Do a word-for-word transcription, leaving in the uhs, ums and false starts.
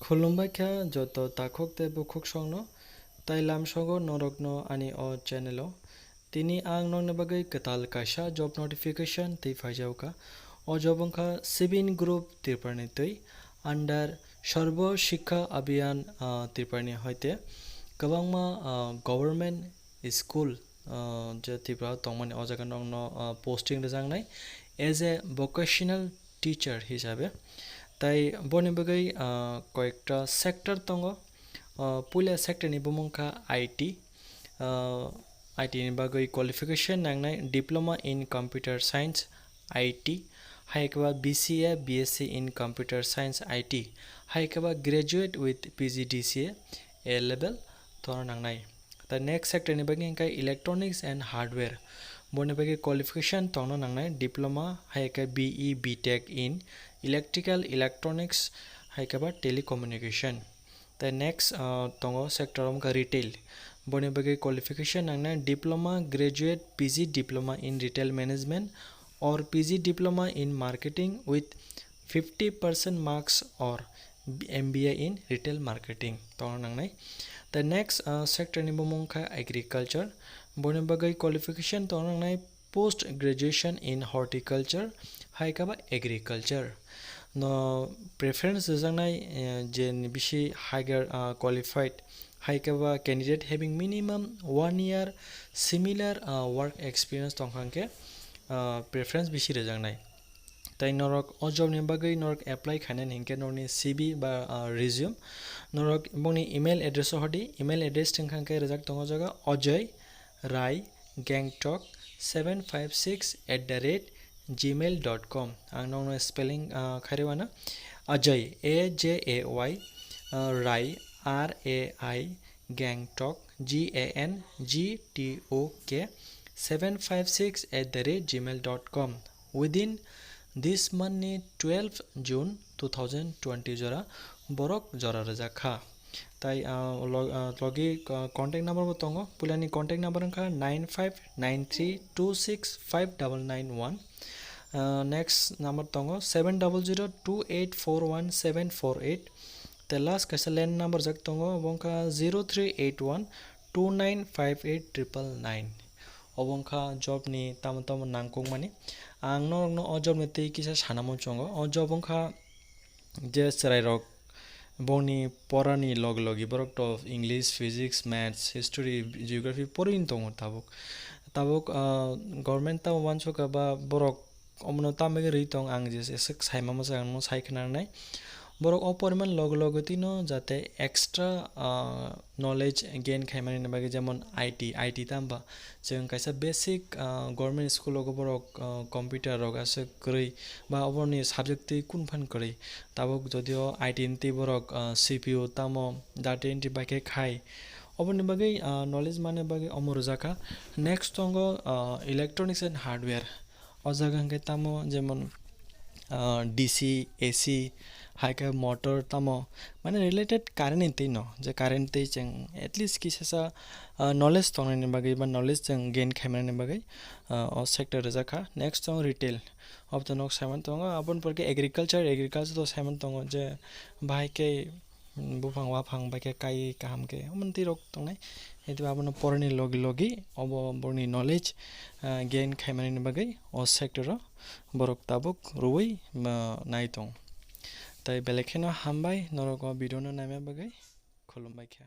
Khulumbai kha joto takhuk tei bukhuk songno, tai lamsogo norokno ani o channel o. Tini ang nokni bagwi kwtal kaisa job notification twi phaijao kha. O job wngkha Sibin Group Tripurani twi under Sarva Shiksha Abhiyan, ah, Tripurani hoite kwbangma, ah, government school, ah, je Tripura tongmani o jaga nokno, ah, posting rwjaknai as a vocational teacher hisabe. Tai boni bagwi, ah, koyekta sector tongo. Ah, puila sector ni bumung kha I T. Ah, I T ni bagwi qualification nangnai diploma in computer science I T, hai khe ba B C A, B S C in computer science I T, hai khe ba graduate with P G D C A A level tono nangnai. The next sector ni bagwi hwnkhe electronics and hardware. Boni bagwi qualification tongna nangnai diploma, hai khe B E, B Tech in electrical, electronics, hai khe ba telecommunication. The next, uh, tongo sector wngkha retail. Boni bagwi qualification nangnai diploma, graduate, P G diploma in retail management or P G diploma in marketing with fifty percent marks or M B A in retail marketing tongna nangnai. The next, uh, sector ni bumung kha agriculture. Boni bagwi qualification tongna nangnai post graduation in horticulture, hai khe ba agriculture. No preference rwjaknai, eh, je ni bisi higher, ah, qualified, hai khe ba candidate having minimum one year similar, ah, work experience tongkha hwnkhe, ah, preference bisi rwjaknai. Tai norok o job ni bagwi norok apply khainani hinkhe norokni C V ba, ah, resume norok bongni email address o hodi, email address wngkha hwnkhe rwjak tongo o jaga Ajoy Rai Gangtok seven five six at the rate gmail dot com. Ang nokno spelling, ah, khairwi mano. Ajoy, A J A Y, ah, Rai, R A I, Gangtok, G A N G T O K, seven five six at the rate gmail dot com. Within this month ni twelve June two thousand twenty jora borok jora rwjak kha. Tai, ah, lo-, ah, logi, ah, contact number bo tongo. Puilani contact number wngkha nine five nine three two six five double nine one. Ah, next number tongo seven double zero two eight four one seven four eight. Tei last kaisa land number jak tongo, obo wngkha zero three eight one two nine five eight triple nine. Obo wngkha job ni tamo tamo nangkukmani. Ang norokno o job ni twi kisa sana muchungo. O job wngkha je chwrairok bongni porani logi logi borok to English, Physics, Maths, History, Geography porwini tongo tabuk. Tabuk, ah, government tamo uansukha ba borok omono tamo bagwi rwi tong ang je se swk saima mwchang no sai khna nai. Borok o poriman logi logi twino jate extra, ah, knowledge gain khaimani bagwi jemon I T, I T tamo ba chwng kaisa basic, ah, government school o borok, ah, computer rok aswk kwrwi ba oborni subject twi kun phan kwrwi. Tabuk jodio I T ni twi borok, ah, C P U tamo data entry bai khe khai. Oboni bagwi, ah, knowledge mani bagwi omo rwjak kha. Next tongo, ah, electronics and hardware. O jaga hwnkhe tamo jemon, ah, D C, A C, hai khe motor tamo, mane related current ni twi no, je current twi chwng at least kisasa, ah, knowledge tongnani bagwi ba knowledge chwng gain khaimani bagwi, ah, o sector rwjak kha. Next tongo retail. Obo to nok saiman tongo, aboni pore khe agriculture, agriculture to saiman tongo je bahai khe, mm, buphang waphang bai khe kai kaham khe omo twi rok tongnai. Haitu abono porani logi logi obo boroni knowledge, ah, gain khaimani bagwi o sector o borok tabuk rwui, ah, nai tong. Tai belai kheno hambai norok o video no naima bagwi, khulumbai kha.